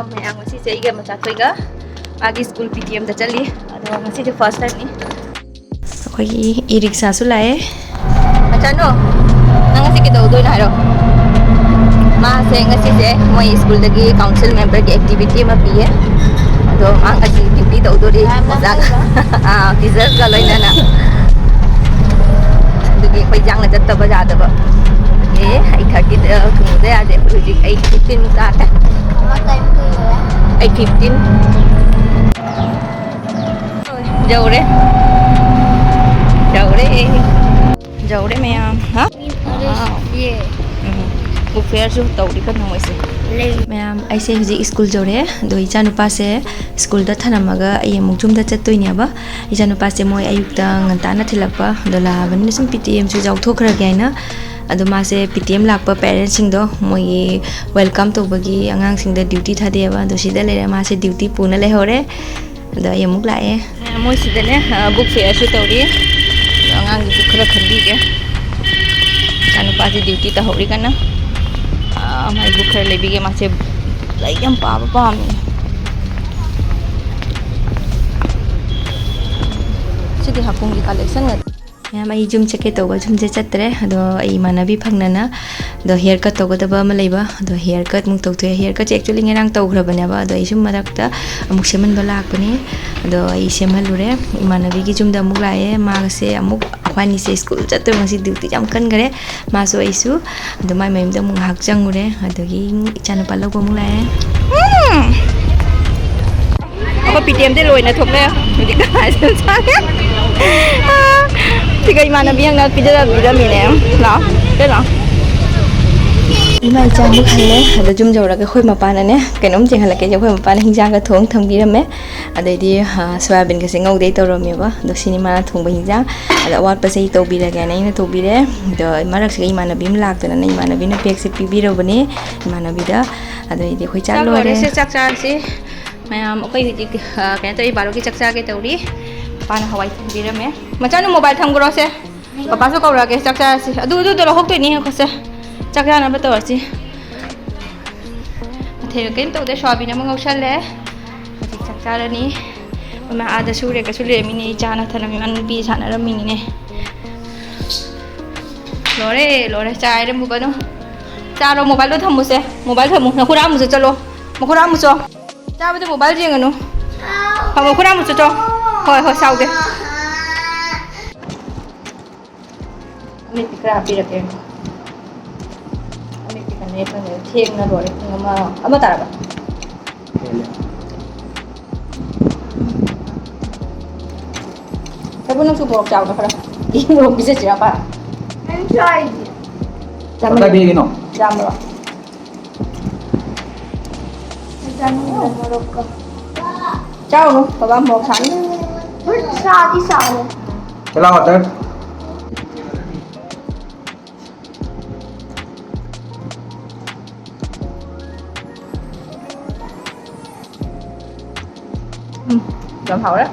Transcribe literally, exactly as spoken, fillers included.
ꯃꯌꯥꯝ, ꯉꯁꯤꯁꯦ ꯑꯩꯒ ꯃꯆꯥꯊꯣꯏꯒ ꯃꯥꯒꯤ ꯁ꯭ꯀꯨꯜ ꯄꯤ ꯇꯤ ꯑꯦꯝꯗ ꯆꯠꯂꯤ꯫ ꯑꯗꯣ ꯉꯁꯤꯁꯦ ꯐꯥꯔꯁ ꯇꯥꯏꯝꯅꯤ꯫ ꯑꯩꯈꯣꯏꯒꯤ ꯏ ꯔꯤꯛꯁꯥꯁꯨ ꯂꯥꯛꯑꯦ꯫ ꯃꯆꯥꯅꯨ, ꯅꯪ ꯉꯁꯤ ꯀꯩꯗꯧꯗꯣꯏꯅꯣ ꯍꯥꯏꯔꯣ? ꯃꯥꯁꯦ ꯉꯁꯤꯁꯦ ꯃꯣꯏ ꯁ꯭ꯀꯨꯜꯗꯒꯤ ꯀꯥꯎꯟꯁꯤꯜ ꯃꯦꯝꯕꯔꯒꯤ ꯑꯦꯛꯇꯤꯚꯤꯇꯤ ꯑꯃ ꯄꯤꯌꯦ꯫ ꯑꯗꯣ ꯃꯥ ꯉꯁꯤ ꯗ꯭ꯌꯨꯇꯤ ꯇꯧꯗꯣꯔꯤ ꯑꯣꯖꯥꯒ꯫ ꯑꯥ, ꯇꯤꯆꯔꯁꯀ ꯂꯣꯏꯅꯅ꯫ ꯑꯗꯨꯒꯤ ꯑꯩꯈꯣꯏ ꯌꯥꯡꯅ ꯆꯠꯇꯕ ꯌꯥꯗꯕ꯫ ꯑꯦ, ꯑꯩꯠ ꯊꯥꯔꯇꯤꯗ ꯊꯨꯡꯕꯗ ꯌꯥꯗꯦ꯫ ꯑꯩꯈꯣꯏ ꯍꯧꯖꯤꯛ ꯑꯩꯠ ꯐꯤꯐꯇꯤꯟꯃꯨꯛ ꯇꯥꯔꯦ꯫ Eight fifteen. ꯌꯧꯔꯦ꯫ ꯌꯧꯔꯦ꯫ ꯌꯧꯔꯦ ꯃꯌꯥꯝ꯫ ꯍꯥ? ꯌꯦ꯫ ꯎꯝ꯫ ꯕꯨꯛ ꯐꯤꯌꯔꯁꯨ ꯇꯧꯔꯤ ꯀꯟꯅ ꯃꯣꯏꯁꯦ꯫ ꯂꯩ꯫ ꯃꯌꯥꯝ, ꯑꯩꯁꯦ ꯍꯧꯖꯤꯛ ꯁ꯭ꯀꯨꯜ ꯌꯧꯔꯦ꯫ ꯑꯗꯣ ꯏꯆꯥꯅꯨꯄꯥꯁꯦ ꯁ꯭ꯀꯨꯜꯗ ꯊꯅꯝꯃꯒ ꯑꯩ ꯑꯃꯨꯛ ꯌꯨꯝꯗ ꯆꯠꯇꯣꯏꯅꯦꯕ꯫ ꯏꯆꯥꯅꯨꯄꯥꯁꯦ ꯃꯣꯏ ꯑꯌꯨꯛꯇ ꯉꯟꯇꯥꯅ ꯊꯤꯜꯂꯛꯄ꯫ ꯑꯗꯣ ꯂꯥꯛꯑꯕꯅꯤꯅ ꯁꯨꯝ ꯄꯤ ꯇꯤ ꯑꯦꯝꯁꯨ ꯌꯥꯎꯊꯣꯛꯈ꯭ꯔꯒꯦ ꯍꯥꯏꯅ꯫ ꯑꯗꯣ ꯃꯥꯁꯦ ꯄꯤ ꯇꯤ ꯑꯦꯝ ꯂꯥꯛꯄ ꯄꯦꯔꯦꯟꯁꯁꯤꯡꯗꯣ ꯃꯣꯏꯒꯤ ꯋꯦꯜꯀꯝ ꯇꯧꯕꯒꯤ ꯑꯉꯥꯡꯁꯤꯡꯗ ꯗ꯭ꯌꯨꯇꯤ ꯊꯥꯗꯩꯑꯕ꯫ ꯑꯗꯣ ꯁꯤꯗ ꯂꯩꯔꯦ, ꯃꯥꯁꯦ ꯗ꯭ꯌꯨꯇꯤ ꯄꯨꯅ ꯂꯩꯍꯧꯔꯦ꯫ ꯑꯗꯣ ꯑꯩ ꯑꯃꯨꯛ ꯂꯥꯛꯑꯦ꯫ ꯃꯣꯏ ꯁꯤꯗꯅꯦ, ꯑ, ꯕꯨꯛ ꯐꯤꯌꯔꯁꯨ ꯇꯧꯔꯤ꯫ ꯑꯗꯣ ꯑꯉꯥꯡꯒꯤꯁꯨ ꯈꯔ ꯈꯟꯕꯤꯒꯦ꯫ ꯏꯆꯥꯅꯨꯄꯥꯁꯦ ꯗ꯭ꯌꯨꯇꯤ ꯇꯧꯍꯧꯔꯤ ꯀꯟꯅ꯫ ꯑ, ꯃꯥꯏ ꯕꯨꯛ ꯈꯔ ꯂꯩꯕꯤꯒꯦ꯫ ꯃꯥꯁꯦ ꯂꯥꯏꯔꯤꯛ ꯌꯥꯝ ꯄꯥꯕ ꯄꯥꯝꯃꯦ꯫ ꯁꯤꯗꯤ ꯍꯥꯀꯨꯝꯒꯤ ꯀꯂꯦꯛꯁꯟ ꯉꯥꯛꯇ꯫ ꯃꯌꯥꯝ, ꯑꯩ ꯌꯨꯝ ꯆꯠꯀꯦ ꯇꯧꯕ ꯌꯨꯝꯁꯦ ꯆꯠꯇ꯭ꯔꯦ꯫ ꯑꯗꯣ ꯑꯩ ꯏꯃꯥꯟꯅꯕꯤ ꯐꯪꯅꯅ ꯑꯗꯣ ꯍꯤꯌꯔ ꯀꯠ ꯇꯧꯒꯗꯕ ꯑꯃ ꯂꯩꯕ, ꯑꯗꯣ ꯍꯤꯌꯔ ꯀꯠ ꯑꯃꯨꯛ ꯇꯧꯊꯣꯛꯑꯦ꯫ ꯍꯤꯌꯔ ꯀꯠꯁꯦ actually ꯉꯔꯥꯡ ꯇꯧꯈ꯭ꯔꯕꯅꯦꯕ, ꯑꯗꯣ ꯑꯩ ꯁꯨꯝ ꯃꯔꯛꯇ ꯑꯃꯨꯛ ꯁꯦꯝꯍꯟꯕ ꯂꯥꯛꯄꯅꯦ꯫ ꯑꯗꯣ ꯑꯩ ꯁꯦꯝꯍꯜꯂꯨꯔꯦ꯫ ꯏꯃꯥꯟꯅꯕꯤꯒꯤ ꯌꯨꯝꯗ ꯑꯃꯨꯛ ꯂꯥꯛꯑꯦ꯫ ꯃꯥꯒꯁꯦ ꯑꯃꯨꯛ ꯑꯩꯈꯣꯏ ꯑꯅꯤꯁꯦ ꯁ꯭ꯀꯨꯜ ꯆꯠꯇꯣꯏꯕ ꯉꯁꯤ, ꯗ꯭ꯌꯨꯇꯤ ꯌꯥꯝ ꯀꯟꯈꯔꯦ꯫ ꯃꯥꯁꯨ ꯑꯩꯁꯨ꯫ ꯑꯗꯣ ꯃꯥꯏ ꯃꯌꯨꯝꯗ ꯑꯃꯨꯛ ꯉꯥꯏꯍꯥꯛ ꯆꯪꯉꯨꯔꯦ꯫ ꯑꯗꯒꯤ ꯏꯆꯥꯅꯨꯄꯥ ꯂꯧꯕ ꯑꯃꯨꯛ ꯂꯥꯛꯑꯦ꯫ ꯎꯝ꯫ ꯑꯩꯈꯣꯏ ꯄꯤ ꯇꯤ ꯑꯦꯝꯗꯤ ꯂꯣꯏꯅ ꯊꯣꯛꯂꯛꯑꯦ꯫ ꯍꯧꯖꯤꯛ ꯀꯃꯥꯏꯅ ꯆꯥꯒꯦ? ꯁꯤꯒ ꯏꯃꯥꯟꯅꯕꯤ ꯑꯃꯅ ꯄꯤꯖꯔ ꯄꯤꯔꯝꯃꯤꯅꯦ꯫ ꯂꯥꯛꯑꯣ, ꯀꯩꯅꯣ? ꯏꯃꯥ ꯏꯆꯥ ꯑꯃꯨꯛ ꯍꯜꯂꯦ꯫ ꯑꯗꯣ ꯌꯨꯝ ꯌꯧꯔꯒ ꯑꯩꯈꯣꯏ ꯃꯄꯥꯅꯅꯦ ꯀꯩꯅꯣꯝ ꯌꯦꯡꯍꯜꯂꯛꯀꯦ꯫ ꯑꯩꯈꯣꯏ ꯃꯄꯥꯅ ꯍꯤꯟꯖꯥꯡꯒ ꯊꯣꯡ ꯊꯝꯕꯤꯔꯝꯃꯦ꯫ ꯑꯗꯩꯗꯤ, ꯑ, ꯁꯣꯌꯥꯕꯤꯟꯒꯁꯦ ꯉꯧꯗꯩ ꯇꯧꯔꯝꯃꯦꯕ꯫ ꯑꯗꯣ ꯁꯤꯅꯤ ꯃꯥꯅ ꯊꯣꯡꯕ ꯍꯤꯟꯖꯥꯡ꯫ ꯑꯗꯣ ꯑꯋꯥꯠꯄꯁꯦ ꯑꯩ ꯇꯧꯕꯤꯔꯒꯦꯅ ꯑꯩꯅ ꯇꯧꯕꯤꯔꯦ꯫ ꯑꯗꯣ ꯃꯔꯛꯁꯤꯗ ꯏꯃꯥꯟꯅꯕꯤ ꯑꯃ ꯂꯥꯛꯇꯅꯅꯦ, ꯏꯃꯥꯟꯅꯕꯤꯅ ꯕꯦꯒꯁꯦ ꯄꯤꯕꯤꯔꯕꯅꯦ ꯏꯃꯥꯟꯅꯕꯤꯗ꯫ ꯑꯗꯩꯗꯤ ꯑꯩꯈꯣꯏ ꯆꯥꯛ ꯆꯥꯛ ꯂꯣꯏꯔꯦ꯫ ꯂꯣꯏꯔꯦꯁꯦ, ꯆꯥꯛ ꯆꯥꯔꯁꯤ꯫ ꯃꯌꯥꯝ, ꯑꯩꯈꯣꯏ ꯍꯧꯖꯤꯛ, ꯑ, ꯀꯩꯅꯣ ꯇꯧꯔꯤ, ꯕꯥꯔꯣꯒꯤ ꯆꯥꯛ ꯆꯥꯒꯦ ꯇꯧꯔꯤ꯫ ꯄꯥꯅ ꯍꯋꯥꯏ ꯊꯣꯡꯕꯤꯔꯝꯃꯦ꯫ ꯃꯆꯥꯅꯨ, ꯃꯣꯕꯥꯏꯜ ꯊꯝꯈ꯭ꯔꯣꯁꯦ꯫ ꯄꯄꯥꯁꯨ ꯀꯧꯔꯛꯑꯒꯦ, ꯆꯥꯛ ꯆꯥꯔꯁꯤ꯫ ꯑꯗꯨ, ꯑꯗꯨꯗꯣ ꯂꯧꯍꯧꯗꯣꯏꯅꯤ, ꯉꯥꯏꯈꯣꯁꯦ꯫ ꯆꯥꯛ ꯆꯥꯅꯕ ꯇꯧꯔꯁꯤ꯫ ꯃꯊꯦꯜ ꯀꯔꯤꯝ ꯇꯧꯗꯦ, ꯁꯣꯌꯥꯕꯤꯟ ꯑꯃ ꯉꯧꯁꯜꯂꯦ꯫ ꯍꯧꯖꯤꯛ ꯆꯥꯛ ꯆꯥꯔꯅꯤ꯫ ꯃꯃꯥ ꯑꯥꯗ ꯁꯨꯔꯦꯒ ꯁꯨ ꯂꯩꯔꯝꯃꯤꯅꯦ, ꯏꯆꯥꯅ ꯊꯅꯝ ꯏꯃꯥ ꯅꯨꯄꯤ ꯁꯥꯟꯅꯔꯝꯃꯤꯅꯤꯅꯦ꯫ ꯂꯣꯏꯔꯦ, ꯂꯣꯏꯔꯦ, ꯆꯥꯏꯔꯦ ꯑꯃꯨꯛꯀ ꯑꯗꯨꯝ꯫ ꯆꯥꯔꯣ, ꯃꯣꯕꯥꯏꯜꯗꯣ ꯊꯝꯃꯨꯁꯦ꯫ ꯃꯣꯕꯥꯏꯜ ꯊꯝꯃꯨ꯫ ꯅꯈꯨꯔꯥ ꯑꯃꯨꯛ ꯆꯠꯂꯣ꯫ ꯃꯈꯨꯔꯥ ꯑꯃꯨꯛ ꯆꯣ꯫ ꯆꯥꯕꯗ ꯃꯣꯕꯥꯏꯜ ꯌꯦꯡꯒꯅꯨ꯫ ꯐꯝꯃꯣ, ꯈꯨꯔꯥ ꯑꯃꯨꯛ ꯆꯠꯆꯣ꯫ ꯍꯣꯏ, ꯍꯣꯏ, ꯁꯥꯎꯗꯦ꯫ ꯑꯃꯦꯠꯄꯤ ꯈꯔ ꯍꯥꯞꯄꯤꯔꯛꯀꯦ꯫ ꯑꯃꯦꯠꯄꯤ ꯈꯔ ꯃꯦꯠꯄꯅꯦ꯫ ꯊꯦꯡꯅ ꯂꯣꯏꯔꯦ꯫ ꯄꯨꯡ ꯑꯃ, ꯑꯃ ꯇꯥꯔꯕ? ꯍꯦꯜꯂꯦ꯫ ꯁꯥꯏꯕꯨ, ꯅꯪꯁꯨ ꯃꯣꯔꯣꯛ ꯆꯥꯎꯅ ꯈꯔ꯫ ꯏ, ꯃꯣꯔꯣꯛ ꯄꯤꯖꯁꯤꯔꯕ? ꯅꯪ ꯆꯥꯏꯗꯤ꯫ ꯆꯥꯃꯜꯂꯦ꯫ ꯀꯗꯥꯏꯗꯒꯤꯅꯣ? ꯌꯥꯝꯕ꯭ꯔꯣ? ꯆꯥꯅꯤꯡꯗꯦ ꯃꯣꯔꯣꯛꯀ꯫ ꯆꯥꯎꯅꯨ, ꯕꯕꯥ ꯃꯣꯔꯣꯛ ꯁꯥꯅꯤ꯫ ꯍꯣꯏ, ꯁꯥꯗꯤ ꯁꯥꯔꯦ꯫ ꯆꯦꯂꯥ ꯋꯥꯇꯔ꯫ ꯎꯝ, ꯌꯥꯝ ꯍꯥꯎꯔꯦ꯫